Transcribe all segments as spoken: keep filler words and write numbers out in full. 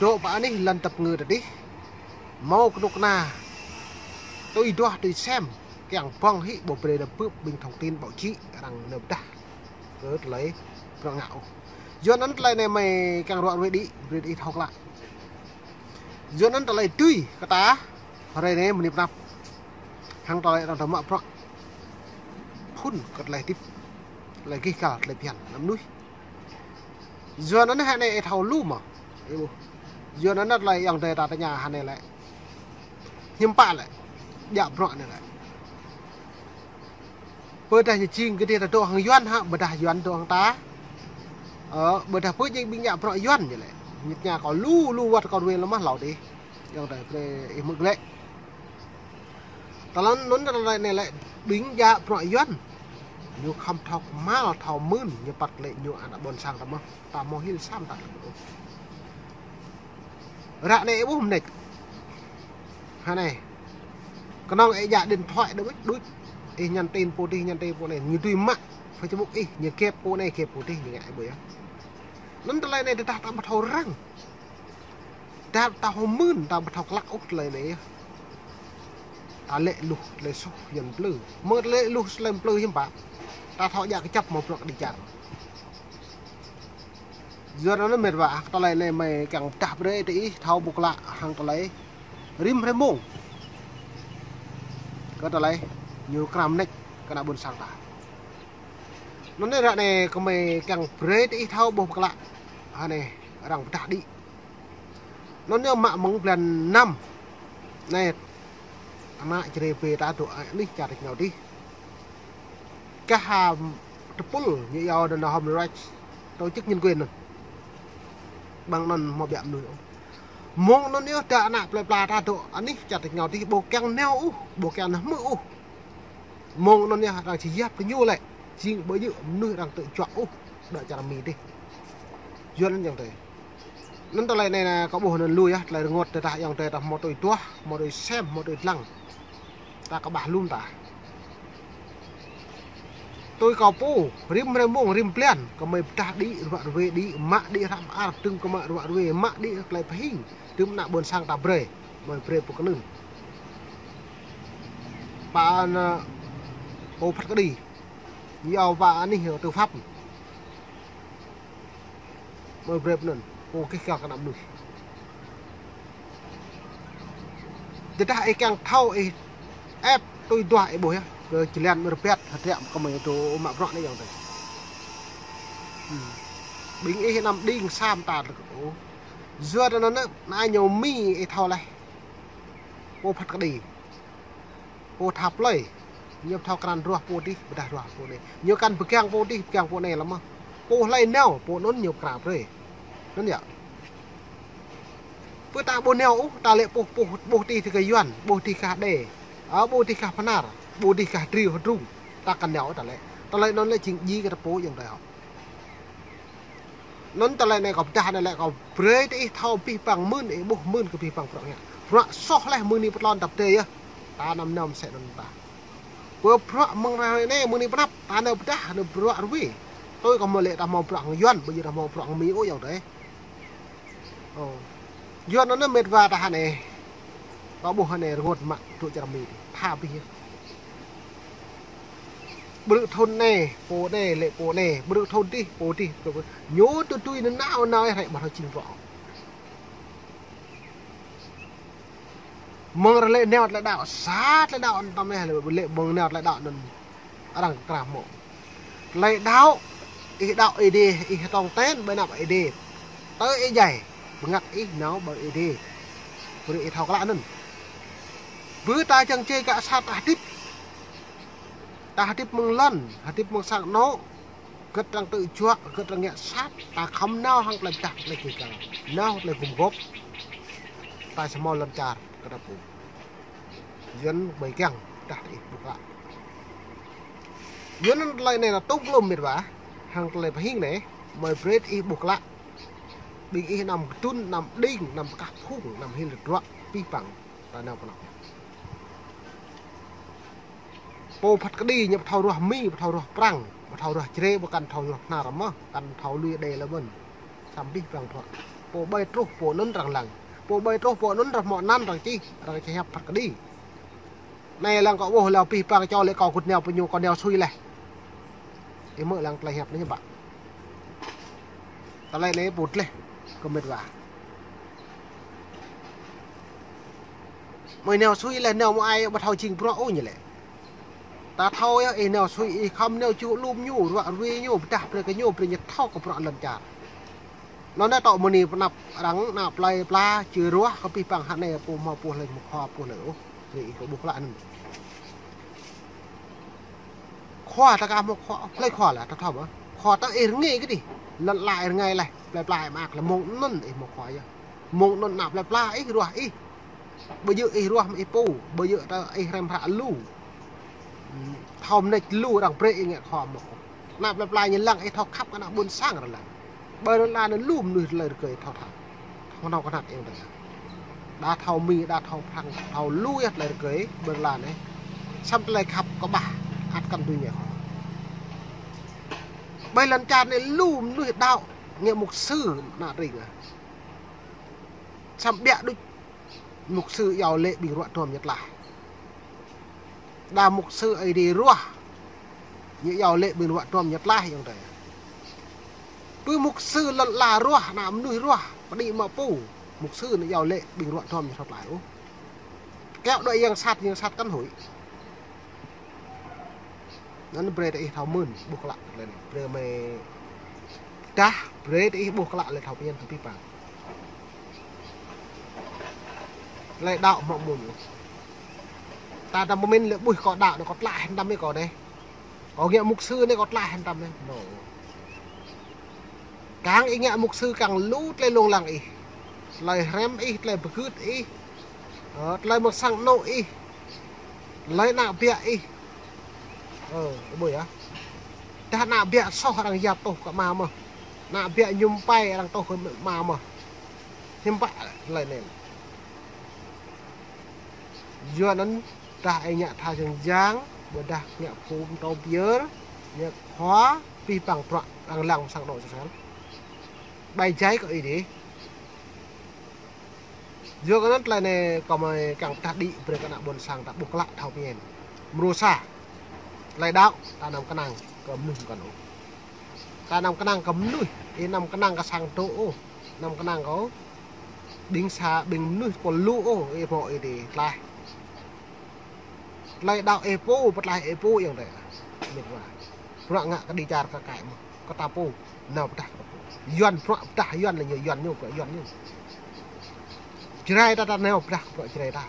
Dŏ pơ anih lŏn tơpơngư tơdih. Hmâo kơnuk kơna tui duah tui sem, kiăng ƀơ̆ng hĭ ƀu brơi đa bưp ƀing thông tin báo chí arăng nao pơdah kơ tơlơi bruă ngă ôh. Yua anŭn tơlơi anai mơi kiăng ruă ruê đĭ, brơi đĭ thâo klă. Yua anŭn tơlơi tui kơ ta, hrơi anai mơni pơnăp. Hăng tơlơi arăng tơmă bruă phŭn kơ tơlơi hơdip, tơlơi gêh gal, tơlơi phiăn ană mơnuih. Yua anŭn hă anai ih thâo lu mơ̆. Ih ƀuh. Yua anŭn tơlơi ayŏng adơi ta tơña hă anai lĕ. Hiư̆m pă lĕ. Djă bruă anai lĕ. Ƀôdah ñu jing kơ dih ta dŏ hăng Yuan hă, ƀôdah Yuan dŏ hăng ta. Ơ, ƀôdah pơ jing ƀing djă bruă Yuan ñu lĕ. Ñu tơña kâo lu lu wơ̆t kâo ruê lơmah hlâo dih. Ayŏng adơi brơi ih hmư̆ glaĭ. Tơlơi anŭn tơlơi anai lĕ ƀing djă bruă Yuan. Ñu khŏm thâo kơmăl thâo mưn, ñu păt lĕ ñu ană ƀôn sang ta mơ̆n. Ta hmâo hil sam ta lĕ. Ră anai ih ƀuh mơneč. Hă anai. Kơnơ̆ng ih djă điện thoại đuč đuč. Ih nhắn tin pô dih, nhắn tin pô anai. Ñu tui mă Facebook ih, ñu kep pô anai, kep pô dih, ñu ngă ih ƀuh yơh. Anŭn tơlơi anai tơdah ta ƀu thâo răng. Tơdah ta hmâo mưn, ta ƀu thâo klă ôh tơlơi anai yơh. Ta lĕ luh, tơlơi soh, Yuan plư. Mơ̆ng tơlơi luh, tơlơi plư hiư̆m pă. Ta thâo djă kơjăp hmâo bruă kơ đĭ čar. Yua anŭn mĕt wa, tơlơi anai mơi kiăng pơdah brơi tơ ih thâo ƀu klă hăng tơlơi rĭm hrơi mông. Kơ tơlơi ñu krăm mơneč kơ ană ƀôn sang ta. Anŭn anai ră anai kơ mơi kiăng brơi tơ ih thâo ƀuh ƀu klă. Hă anai arăng pơdah đĭ. Anŭn ñu mă mơ̆ng blan năm. Anai, ană čơrê bê ta dŏ anih čar tač rơngiao dih. Kah ha tơpul ñu iâu anŭn human rights, tổ chức nhân quyền anŭn. Ƀăng anŭn hmâo biă mơnuih ôh. Mơ̆ng anŭn yơh ta ană plơi pla ta dŏ anih čar tač rơngiao dih ƀu kiăng nao ôh, ƀu kiăng nao hmư̆ ôh. Mơ̆ng anŭn yơh arăng či yap kơ ñu lĕ. Jing ƀu djơ̆ mơnuih arăng tơčuă ôh, dŏ čar Mi dih. Yua anŭn ayŏng adơi. Anŭn tơlơi anai kâo ƀuh anŭn lu yơh, tơlơi rơngot tơdah ayŏng adơi ta hmâo tui duah, hmâo tui sem, hmâo tui lăng. Ta kơƀah lŏm ta. Tui kâo pô, rĭm hrơi mông, rĭm blan, kơ mơi pơdah đĭ, ruă ruê đĭ, mă đĭ hră mơar, tơ̆ng kơ mă ruă ruê, mă đĭ tơlơi pơhing, tơ̆ng ană ƀôn sang ta brơi, mơi brơi pô kơnưng. Pă ană pô phat kơđi, ñu iâu pă anih tư pháp. Mơi brơi pơ anŭn, pô gêh gal kơ ană mơnuih. Tơdah ih kiăng thâo ih ĕp tui duah ih ƀuh yơh. Kơ jơlan mơ̆ rơbat hơdră kơ mơi dŏ mă bruă anai ayŏng adơi. Hmm. Ƀing ih anăm đing sam ta lĕ kơ ôh. Yua anŭn anai ñu Mi ih thâo laih. Pô phat kơđi. Pô tha plơi, ñu ƀu thâo krăn ruah pô dih, ƀôdah ruah pô anai. Ñu kăn pơgang pô dih, pơgang pô anai lăm mơ̆. Pô hlơi nao, pô anŭn ñu pơkra brơi. Anŭn yơh. Pơ ta ƀu nao ôh, ta lĕ ƀuh, ƀuh, ƀuh dih kơ Yuan, ƀuh dih kơ Đê. Ơ, ƀuh dih kơ Bơhnar, ƀuh dih kơ Triu Hơdrung. Ta kăn nao ôh ta lĕ. Tơlơi anŭn lĕ jing djai kơ ta pô ayŏng adơi hŏ. Anŭn tơlơi anai kâo pơdah anai lĕ kâo brơi tơ ih thâo abih bang mơ̆n, ih ƀuh mơ̆n kơ abih bang bruă ngă. Bruă soh laih mơ̆ng anai pơtlon tăp tê yơh. Ta anăm nao mơsĕ anŭn ta. Pơ bruă mơ̆ng hrơi anai mơ̆ng anai pơnăp, ta nao pơdah, nao bruă ruê. Tui kâo hmâo lĕ ta hmâo bruă hăng Yuan, ƀu djơ̆ ta hmâo bruă hăng Mi ôh ayŏng adơi. Ơ. Yuan anŭn mĕt wa ta hă anai. Kâo ƀuh hă anai rơngot mă dŏ čar Mi dih. Tha abih yơh. Ƀrư̆ thŭn anai, pô anai, lĕ pô anai. Ƀrư̆ thŭn dih, pô dih. Ñu tui tui anŭn nao nao ih rai ƀu thâo jing bruă. Mơ̆ng arăng lĕ nao tơlơi đaŏ, sa tơlơi đaŏ anŭn tơmeh lĕ, lĕ mơ̆ng nao tơlơi đaŏ anŭn arăng kơkra hmâo. Tơlơi đaŏ, ih đaŏ Ơi Adai, ih tong ten ƀơi anăp Ơi Adai. Tơ ih djai, bơngăt ih nao ƀơi Ơi Adai. Brơi ih thâo klă anŭn. Bơ ta čang čê kơ sat ta hơdip. Ta hơdip mơ̆ng lŏn, hơdip mơ̆ng sang anŏ. Gơ̆t arăng tơčuă, gơ̆t arăng ngă sat, ta khŏm nao hăng tơlơi pơdah tơlơi gêh gal. Nao tơlơi gum gôp. Ta sa hmâo lŏn čar kơ ta pô. Yuan mơi kiăng pơdah tơ ih ƀuh klă. Yua anŭn tơlơi anai lĕ tŭm glŏm mĕt wa, hăng tơlơi pơhing anai, mơi brơi tơ ih ƀuh klă. Ƀing ih anăm kơdŭn, anăm đing, anăm pơkah phung, anăm hil tơdruă, abih bang ta nao pơ anŏ. Pô phat kơđi ñu ƀu thâo ruah Mi, ƀu thâo ruah Prăng, ƀu thâo ruah Jrai, ƀu kăn thâo ruah Bơhnar mơ̆n, kăn thâo lui Đê lơi mơ̆n. Samơ̆ abih bang bruă. Pô ƀơi truh pô anŭn arăng lăng. Pô ƀơi truh pô anŭn arăng hmâo anăn arăng čih, arăng čih hiăp phat kơđi. Anai lăng kâo ƀuh lĕ pih pang čô lĕ kâo kŭt nao pơ ñu kâo nao sui laih. Ih hmư̆ lăng tơlơi hiăp anai hiư̆m pă. Tơlơi anai pŭt laih kơ mĕt wa. Mơi nao sui laih nao mơai ƀu thâo jing bruă ôh ñu lĕ. Ta thâo yơh, ih nao sui ih khŏm nao čuh lum ñu, ruă ruê ñu, pơdah brơi kơ ñu, brơi ñu thâo kơ bruă lŏn čar. Anŭn anai tŏ mơni pơanăp arăng ană plơi pla, čư̆ ruah, kơ pih pang hă anai pô hmâo pô hlơi hmâo khua pô hlơi ôh. Brơi ih kơ ƀuh klă anŭn. Khua ta ka hmâo khua, hlơi khua lĕ ta thâo mơ̆. Khua ta ih rơngai kơ dih. Lŏn ala ih rơngai laih, plơi pla ih mơak lĕ mơ̆ng anŭn ih hmâo khua yơh. Mơ̆ng anŭn ană plơi pla ih ruah ih. Ƀu djơ̆ ih ruah mă ih pô, ƀu djơ̆ ta ih hrăm hră lu. Thâo mơneč lu arăng brơi ih ngă khua mơ̆. Ană plơi pla ñu lăng ih thâo khăp kơ ană ƀôn sang arăng lăng. Ƀơi lŏn ala anai lu mơnuih tơlơi rơgơi thâo thâo. Thâo nao kơnăk ih tơ. Đa thâo Mi, đa thâo Prăng, thâo lu yơh tơlơi rơgơi ƀơi lŏn ala anai. Samơ̆ tơlơi khăp kơƀah ăt kăn tui ngă khua. Ƀơi lŏn čar anai lu mơnuih đaŏ ngă mục sư ană tring ah. Samơ̆ ƀiă đôč mục sư iâu laĭ ƀing ruă duăm ñu tlaih. Đa mục sư Aê Diê ruah, ñu iâu laĭ ƀing ruă duăm ñu tlaih ayŏng adơi. Pơ mục sư lŏn ala ruah, ană mơnuih ruah, pơđĭ mă pô, mục sư ñu iâu laĭ ƀing ruă duăm ñu thâo tlaih ôh. Kiaŏ đuaĭ yang sat, yang sat kăn huĭ. Anŭn brơi tơ ih thâo mơ̆n, ƀuh klă tơlơi anai. Brơi mơi dah, brơi tơ ih ƀuh klă lĕ thâo pơñen tơ pih pang. Tơlơi đaŏ hmâo mơ̆n. Ta tơdah pơmĭn lĕ ƀuh kâo đaŏ anai kâo tlaih hơnăm ih kâo anai. Kâo ngă mục sư anai kâo tlaih hơnăm ih. Anŏ. Kang ih ngă mục sư kang lu tơlơi lông lăng ih. Tơlơi hrăm ih, tơlơi pơgưt ih. Ơ, tơlơi mơ̆ng sang anŏ ih. Tơlơi ană ƀiă ih. Ơ, ƀuh yơh. Tơdah ană ƀiă soh arăng yap tŏh kơ ama mơ̆n. Ană ƀiă ñum pai arăng tŏh kơ ama mơ̆n. Hiư̆m pă tơlơi anai. Yua anŭn tơdah ih ngă tha jơ̆ng jang, ƀôdah ngă phŭn tŏ pơyơr, ngă khua, pih pang bruă arăng lăng sang anŏ sơsel. Ƀai jai kơ ih dih. Yua kơ anŭn tơlơi anai kâo mơi kiăng pơdah đĭ brơi kơ ană ƀôn sang ta ƀuh klă thâo pơñen. Mrô sa. Tơlơi đaŏ, ta anăm kơnang kơ mơnuih kăn ôh. Ta anăm kơnang kơ mơnuih, ih anăm kơnang kơ sang dŏ ôh. Anăm kơnang kơ ƀing sa, ƀing mơnuih pô lu ôh, ih hmâo ih dih tlaih. Tơlơi đaŏ ih pô, pơtlaih ih pô ayŏng adơi. Mĕt wa. Bruă ngă kơđi čar kơ kaĭ mơ̆n. Kơ ta pô, nao pơdah kơ ta pô. Yuan bruă pơdah Yuan lĕ ñu Yuan ñu, bruă Yuan ñu. Jrai ta ta nao pơdah kơ bruă Jrai ta.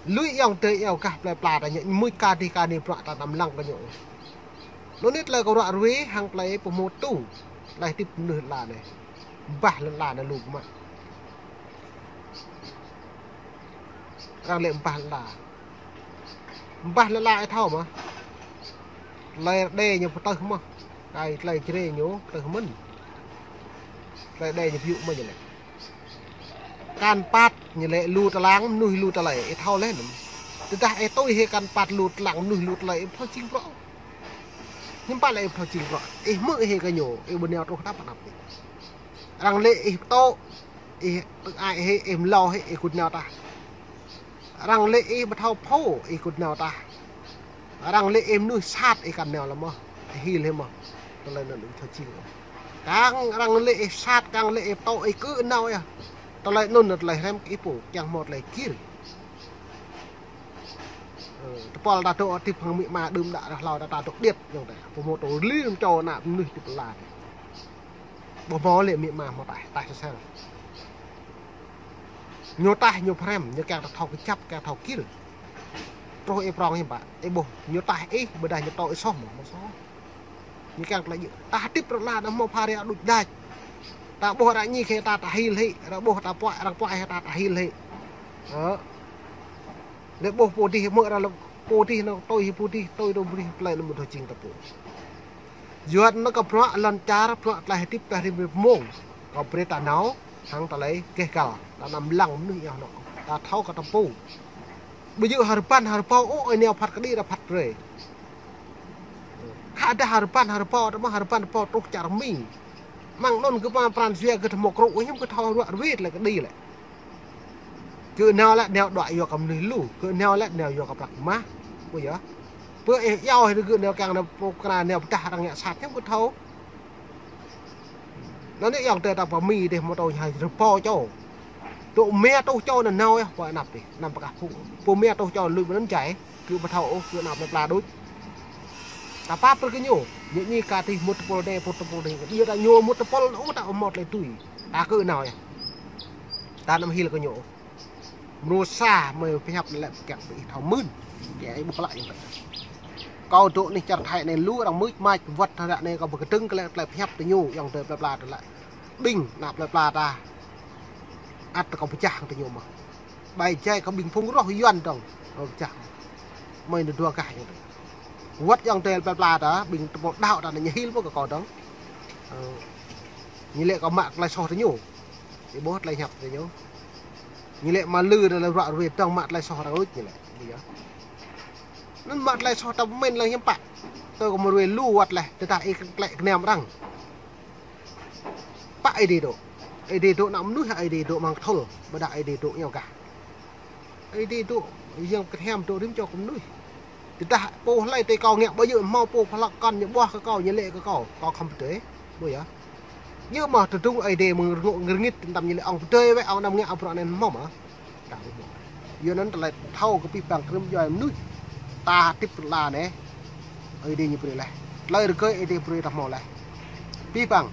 Lui ayŏng adơi iâu gah plơi pla ta ñu, mưč kơ dih kơ anai bruă ta anăm lăng kơ ñu. Anŭn anai tơlơi kâo ruă ruê hăng tơlơi pơhmutu. Tơlơi hơdip mơnuih lŏn ala anai. Bah lŏn ala anai lu mă. Arăng laĭ bah lŏn ala. Bah lŏn ala ih thâo mơ̆. Tơlơi Rơđê ñu pơtơh mơ̆n. Kơ tơlơi Jrai ñu pơtơh mơ̆n. Tơlơi Rơđê ñu pơyŭ mơ̆n ñu laĭ. Kăn pat ñu laĭ lu tơlang mơnuih lu tơlơi, ih thâo laih anŭn. Tơdah ih tui hĭ kăn pat lu tơlang mơnuih lu tơlơi, ih ƀu thâo jing bruă. Hiư̆m pă lĕ ih ƀu thâo jing bruă. Ih hmư̆ hĭ kơ ñu, ih ƀu nao truh tap anăp ih. Arăng laĭ ih pơtô, ih tơngai hĭ, ih mlâo hĭ, ih kŭt nao tah. Arăng laĭ ih ƀu thâo phô, ih kŭt nao tah. Arăng laĭ ih mơnuih sat, ih kăn nao lăm mơ̆n. Ih hil hĭ mơ̆n. Tơlơi anŭn ƀu thâo jing. Kang arăng laĭ ih sat, kang laĭ ih pơtô, ih kơ nao yơh. Tơlơi anŭn tơlơi hrăm kơ ih pô, kiăng hmâo tơlơi gir. Ơ, tơpul ta dŏ hơdip hăng amĭ ama đưm đă ră hlâo ta, ta dŏ điêt ayŏng adơi. Pơhmutu lĕ čô ană mơnuih hơdip lăn ala. Ƀu hmâo lĕ amĭ ama hmâo taih, taih sơsel. Ñu taih, ñu pơhrăm, ñu kiăng ta thâo kơjăp, kiăng thâo gir. Truh ih prŏng hiư̆m pă, ih ƀuh, ñu taih ih, ƀôdah ñu tŏ ih soh mơ̆n, mơ̆n soh. Ñu kiăng tơlơi djơ̆. Ta hơdip ră anai hmâo phara đôč đač. Ta ƀuh arăng ñik hĭ ta, ta hil hĭ, arăng ƀuh ta puăi, arăng puăi hĭ ta, ta hil hĭ. Ơ. Lĕ ƀuh pô dih mơ̆ arăng lĕ pô dih nao tui hĭ pô dih, tui tui pô dih, tơlơi anŭn ƀu thâo jing ta pô. Yua anŭn kơ bruă lŏn čar, bruă tơlơi hơdip ta rĭm rĭm mông. Kơ brơi ta nao, hăng tơlơi gêh gal, ta anăm lăng mơnuih iâu anŏ. Ta thâo kơ ta pô. Ƀu djơ̆ hơrbăn hơrbâo ôh, ih nao phat kơđi arăng phat brơi. Khă dah hơrbăn hơrbâo, ta mă hơrbăn hơrbâo truh čar Mi. Mơ̆ng anŭn kơ pran jua kơ tơmŏk rŭ, hiư̆m kơ thâo ruă rơwĕt lĕ kơ đĭ lĕ. Kơ nao lĕ nao đuaĭ yua kơ mơnuih lu, kơ nao lĕ nao yua kơ prăk mah. Ƀu yơh. Pơ ih yua hĭ kơ nao kiăng nao pô kra nao pơdah arăng ngă sat hiư̆m kơ thâo. Anŭn yơh yŏng tơ ta pơ Mi dêh mơtô ñai rơpô čô. Tŭ mia tuh čô nao nao yơh pơ anăp dêh, anăm pơkah phung. Pơ mia tuh čô lui ƀơi anŭn jai. Kơ ƀu thâo ôh, kơ anăp plơi pla đôč. Ta pap brơi kơ ñu, ñu ñi ka tih mŭt tơpul anai, mŭt tơpul anai. Yua ta ñu mŭt tơpul ôh, ta ƀu mŭt lĕ tui. Ta kơ nao yơh. Ta anăm hil kơ ñu ôh. Mrô sa mơi pơhiăp lĕ kiăng ƀu ih thâo mưn. Kiăng ih ƀuh klă yơh. Kâo dŏ anih čar Thái anai lu arăng mưč mač wơ̆t hơră anai kâo ƀu kơdơ̆ng kơ lĕ tơlơi pơhiăp tơ ñu, yŏng tơ plơi pla tơ lĕ. Ƀing anăp plơi pla ta. Ăt kâo pơčah tơ ñu mơ̆. Ƀai jai kơ ƀing phung roh Yuan dơ̆ng. Ơ, pơčah. Mơi nao dua gah yŏng tơ. Wơ̆t yŏng tơ plơi pla ta, ƀing tơpul đaŏ ta anai ñu hil mơ̆ kơ kâo dơ̆ng. Ơ, ñu lĕ kâo mă tơlơi soh tơ ñu. Ih ƀuh tơlơi hiăp tơ ñu. Ñu lĕ mă lư ta lĕ ruă rơwĕt dơ̆ng mă tơlơi soh arăng luč ñu lĕ. Ƀu yơh. Anŭn mă tơlơi soh ta pơmĭn lăng hiư̆m pă. Tơ kâo mă rơwĕt lu wơ̆t leh, tơdah ih klĕ kơnăm arăng. Pă Ơi Adai dŏ. Ơi Adai dŏ anăp mơnuih, Ơi Adai dŏ amăng kơthul, ƀôdah Ơi Adai dŏ ñu gah. Ơi Adai dŏ, yang kơnăm dŏ rĭm čô kơ mơnuih. Tơdah pô hlơi tui kâo ngă ƀu djơ̆ hmâo pô pơhlăk kăn ñu ƀuah kơ kâo, ñu lĕ kơ kâo, kâo khŏm pơdơi. Ƀu yơh. Yơh mơ̆ tơdrung Ơi Adai mơ̆ng rơngŏ ngơrngit tơdăm ñu lĕ ŏng pơdơi wĕ ŏng anăm ngă bruă anŭn hmâo mơ̆. Yua anŭn tơlơi thâo kơ pih păng krưm djuai mơnuih. Ta tip la anai. Ơi Adai ñu brơi leh. Tơlơi rơgơi Ơi Adai brơi ta hmâo leh. Pih păng.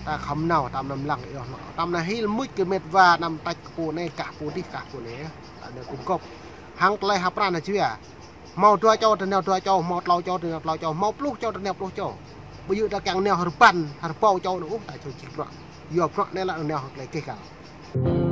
Ta khŏm nao, ta anăm lăng yơh nao. Ta anăm hil mưč kơ met wa anăm tač kơ pô anai, kah pô dih, kah pô anai. Ta anai kŭm kŏp. Hăng tơlơi hăp pran hơjua. Hmâo dua čô ta nao dua čô, hmâo klâo čô ta nao klâo čô, hmâo pluh čô ta nao pluh čô. Ƀu djơ̆ ta kiăng nao hơrbăn, hơrbâo čô anŭn ôh, ta čô čih bruă. Yua bruă anai lĕ nao hăng tơlơi keh kal.